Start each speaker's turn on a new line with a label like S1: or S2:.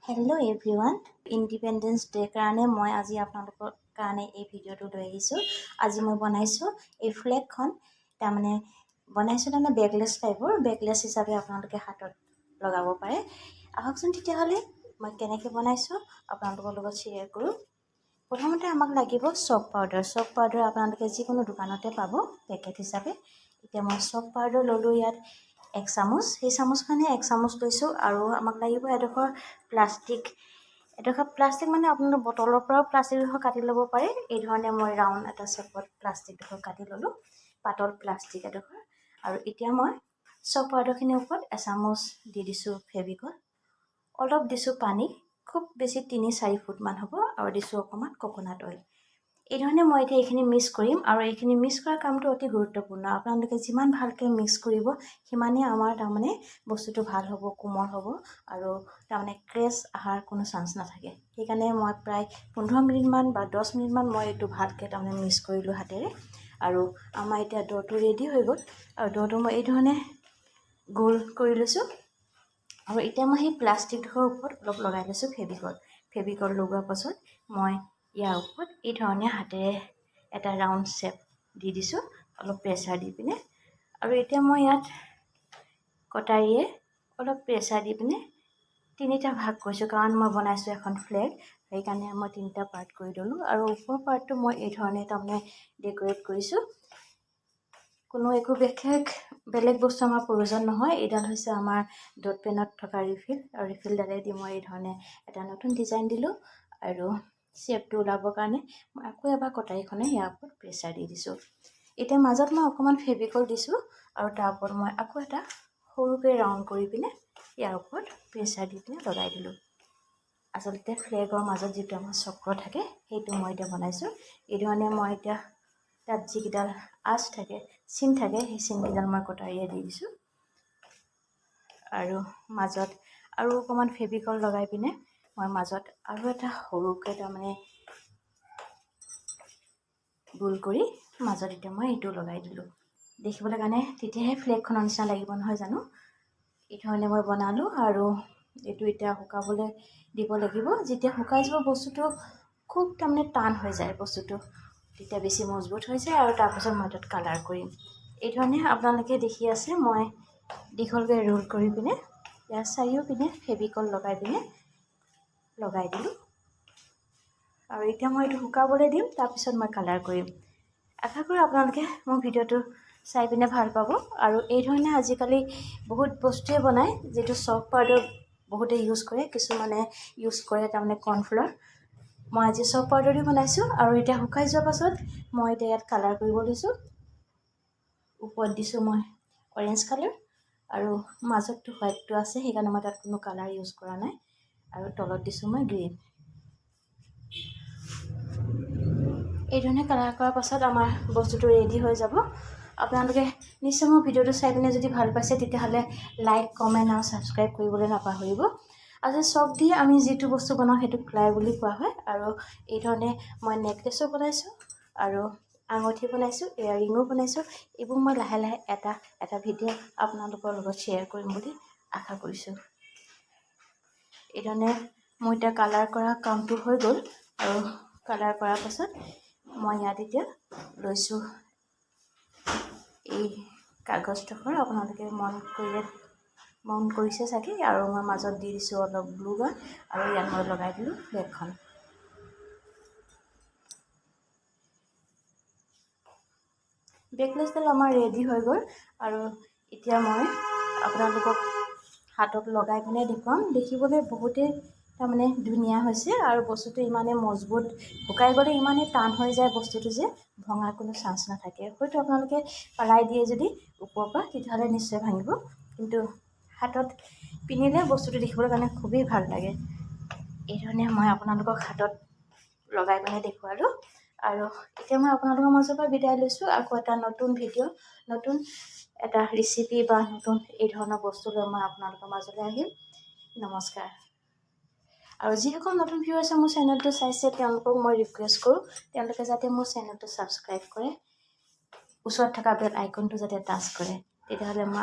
S1: Hello' everyone, independence ডে'ৰ কাৰণে মই আজি আপোনালোকৰ কাৰণে এই ভিডিঅ'টো লৈ আহিছোঁ। আজি মই বনাইছোঁ এই ফ্লেগখন। তাৰমানে বনাইছোঁ, তাৰমানে বেকলেছ টাইপৰ, বেকলেছ হিচাপে আপোনালোকে হাতত লগাব পাৰে। আহকচোন তেতিয়াহ'লে, মই কেনেকৈ বনাইছোঁ আপোনালোকৰ লগত শ্বেয়াৰ কৰোঁ। প্ৰথমতে আমাক লাগিব চক পাউডাৰ। চক পাউডাৰ আপোনালোকে যিকোনো দোকানতে পাব পেকেট হিচাপে। এতিয়া মই চক পাউডাৰ ল'লোঁ ইয়াত এক চামুচ, সেই চামুচখনে এক চামুচ লৈছোঁ। আৰু আমাক লাগিব এডোখৰ প্লাষ্টিক। এডোখৰ প্লাষ্টিক মানে আপোনালোকে বটলৰ পৰাও প্লাষ্টিকডোখৰ কাটি ল'ব পাৰে। এই ধৰণে মই ৰাউণ্ড এটা শ্বেপত প্লাষ্টিকডোখৰ কাটি ল'লোঁ, পাতল প্লাষ্টিক এডোখৰ। আৰু এতিয়া মই চক পাউডাৰখিনিৰ ওপৰত এচামুচ দি দিছোঁ ফেভিকল, অলপ দিছোঁ পানী, খুব বেছি 3-4 ফুটমান হ'ব, আৰু দিছোঁ অকণমান কক'নাট অইল। এই ধৰণে মই এতিয়া এইখিনি মিক্স কৰিম। আৰু এইখিনি মিক্স কৰা কামটো অতি গুৰুত্বপূৰ্ণ। আপোনালোকে যিমান ভালকৈ মিক্স কৰিব, সিমানেই আমাৰ তাৰমানে বস্তুটো ভাল হ'ব, কোমল হ'ব আৰু তাৰমানে ক্ৰেচ অহাৰ কোনো চান্স নাথাকে। সেইকাৰণে মই প্ৰায় 15 মিনিটমান বা 10 মিনিটমান মই এইটো ভালকৈ তাৰমানে মিক্স কৰিলোঁ হাতেৰে। আৰু আমাৰ এতিয়া ড'টো ৰেডি হৈ গ'ল। আৰু ড'টো মই এই ধৰণে গোল কৰি লৈছোঁ। আৰু এতিয়া মই সেই প্লাষ্টিকডোখৰৰ ওপৰত অলপ লগাই লৈছোঁ ফেভিকল। ফেভিকল লগোৱাৰ পাছত মই ইয়াৰ ওপৰত এই ধৰণে হাতেৰে এটা ৰাউণ্ড শ্বেপ দি দিছোঁ, অলপ প্ৰেছাৰ দি পিনে। আৰু এতিয়া মই ইয়াত কটাৰীয়ে অলপ প্ৰেছাৰ দি পিনে তিনিটা ভাগ কৰিছোঁ, কাৰণ মই বনাইছোঁ এখন ফ্লেগ, সেইকাৰণে মই তিনিটা পাৰ্ট কৰি ল'লোঁ। আৰু ওপৰ পাৰ্টটো মই এই ধৰণে তাৰমানে ডেক'ৰেট কৰিছোঁ। কোনো একো বিশেষ বেলেগ বস্তু আমাৰ প্ৰয়োজন নহয়। এইডাল হৈছে আমাৰ ডট পেনত থকা ৰিফিল, আৰু ৰিফিলডালেদি মই এই ধৰণে এটা নতুন ডিজাইন দিলোঁ। আৰু শ্বেপটো ওলাবৰ কাৰণে মই আকৌ এবাৰ কটাৰীখনে ইয়াৰ ওপৰত প্ৰেছাৰ দি দিছোঁ। এতিয়া মাজত মই অকণমান ফেভিকল দিছোঁ আৰু তাৰ ওপৰত মই আকৌ এটা সৰুকৈ ৰাউণ্ড কৰি পিনে ইয়াৰ ওপৰত প্ৰেছাৰ দি পিনে লগাই দিলোঁ। আচলতে ফ্লেগৰ মাজত যিটো আমাৰ চক্ৰ থাকে, সেইটো মই এতিয়া বনাইছোঁ। এই ধৰণে মই এতিয়া তাত যিকেইডাল আঁচ থাকে, চিন থাকে, সেই চিনকেইডাল মই কটাৰীয়ে দি দিছোঁ। আৰু মাজত আৰু অকণমান ফেভিকল লগাই পিনে মই মাজত আৰু এটা সৰুকৈ তাৰমানে গোল কৰি মাজত এতিয়া মই এইটো লগাই দিলোঁ দেখিবলৈ কাৰণে। তেতিয়াহে ফ্লেগখনৰ নিচিনা লাগিব, নহয় জানো? এই ধৰণে মই বনালোঁ। আৰু এইটো এতিয়া শুকাবলৈ দিব লাগিব। যেতিয়া শুকাই যাব বস্তুটো, খুব তাৰমানে টান হৈ যায় বস্তুটো, তেতিয়া বেছি মজবুত হৈ যায়। আৰু তাৰপাছত মই তাত কালাৰ কৰিম। এই ধৰণে আপোনালোকে দেখি আছে, মই দীঘলকৈ ৰোল কৰি পিনে ইয়াৰ চাৰিওপিনে ফেভিকল লগাই পিনে লগাই দিলোঁ। আৰু এতিয়া মই এইটো শুকাবলৈ দিম, তাৰপিছত মই কালাৰ কৰিম। আশা কৰোঁ আপোনালোকে মোৰ ভিডিঅ'টো চাই পিনে ভাল পাব। আৰু এই ধৰণে আজিকালি বহুত বস্তুৱে বনায়, যিটো চক পাউডাৰ বহুতে ইউজ কৰে, কিছুমানে ইউজ কৰে তাৰমানে কৰ্ণফ্ল'ৰ। মই আজি চক পাউডাৰ দি বনাইছোঁ। আৰু এতিয়া শুকাই যোৱাৰ পাছত মই এতিয়া ইয়াত কালাৰ কৰিব লৈছোঁ। ওপৰত দিছোঁ মই অৰেঞ্জ কালাৰ, আৰু মাজতটো হোৱাইটটো আছে, সেইকাৰণে মই তাত কোনো কালাৰ ইউজ কৰা নাই। আৰু তলত দিছোঁ মই গ্ৰীণ। এই ধৰণে কালাৰ কৰাৰ পাছত আমাৰ বস্তুটো ৰেডি হৈ যাব। আপোনালোকে নিশ্চয় মোৰ ভিডিঅ'টো চাই পিনে যদি ভাল পাইছে, তেতিয়াহ'লে লাইক, কমেণ্ট আৰু ছাবস্ক্ৰাইব কৰিবলৈ নাপাহৰিব। আজি চক দি আমি যিটো বস্তু বনাওঁ, সেইটো ক্লাই বুলি কোৱা হয়। আৰু এই ধৰণে মই নেকলেছো বনাইছোঁ আৰু আঙুঠি বনাইছোঁ, এয়াৰিঙো বনাইছোঁ। এইবোৰ মই লাহে লাহে এটা এটা ভিডিঅ' আপোনালোকৰ লগত শ্বেয়াৰ কৰিম বুলি আশা কৰিছোঁ। এই ধৰণে মোৰ এতিয়া কালাৰ কৰা কামটো হৈ গ'ল। আৰু কালাৰ কৰাৰ পাছত মই ইয়াত এতিয়া লৈছোঁ এই কাগজডোখৰ, আপোনালোকে মন কৰিলে মন কৰিছে চাগে। আৰু মই মাজত দি দিছোঁ অলপ গ্লু গান আৰু ইয়াত মই লগাই দিলোঁ ফ্লেগখন। বেকলেছডাল আমাৰ ৰেডি হৈ গ'ল। আৰু এতিয়া মই আপোনালোকক হাতত লগাই পিনে দেখুৱাম। দেখিবলৈ বহুতেই তাৰমানে ধুনীয়া হৈছে। আৰু বস্তুটো ইমানেই মজবুত, শুকাই গ'লে ইমানেই টান হৈ যায় বস্তুটো যে ভঙাৰ কোনো চান্স নাথাকে। হয়তো আপোনালোকে পেলাই দিয়ে যদি ওপৰৰ পৰা, তেতিয়াহ'লে নিশ্চয় ভাঙিব, কিন্তু হাতত পিন্ধিলে বস্তুটো দেখিবলৈ কাৰণে খুবেই ভাল লাগে। এই ধৰণে মই আপোনালোকক হাতত লগাই পিনে দেখুৱালোঁ। আৰু এতিয়া মই আপোনালোকৰ মাজৰ পৰা বিদায় লৈছোঁ। আকৌ এটা নতুন ভিডিঅ', নতুন এটা ৰেচিপি বা নতুন এই ধৰণৰ বস্তু লৈ মই আপোনালোকৰ মাজলৈ আহিম। নমস্কাৰ। আৰু যিসকল নতুন ভিউৱাৰ্ছে মোৰ চেনেলটো চাইছে, তেওঁলোকক মই ৰিকুৱেষ্ট কৰোঁ, তেওঁলোকে যাতে মোৰ চেনেলটো ছাবস্ক্ৰাইব কৰে, ওচৰত থকা বেল আইকনটো যাতে টাচ কৰে। তেতিয়াহ'লে মই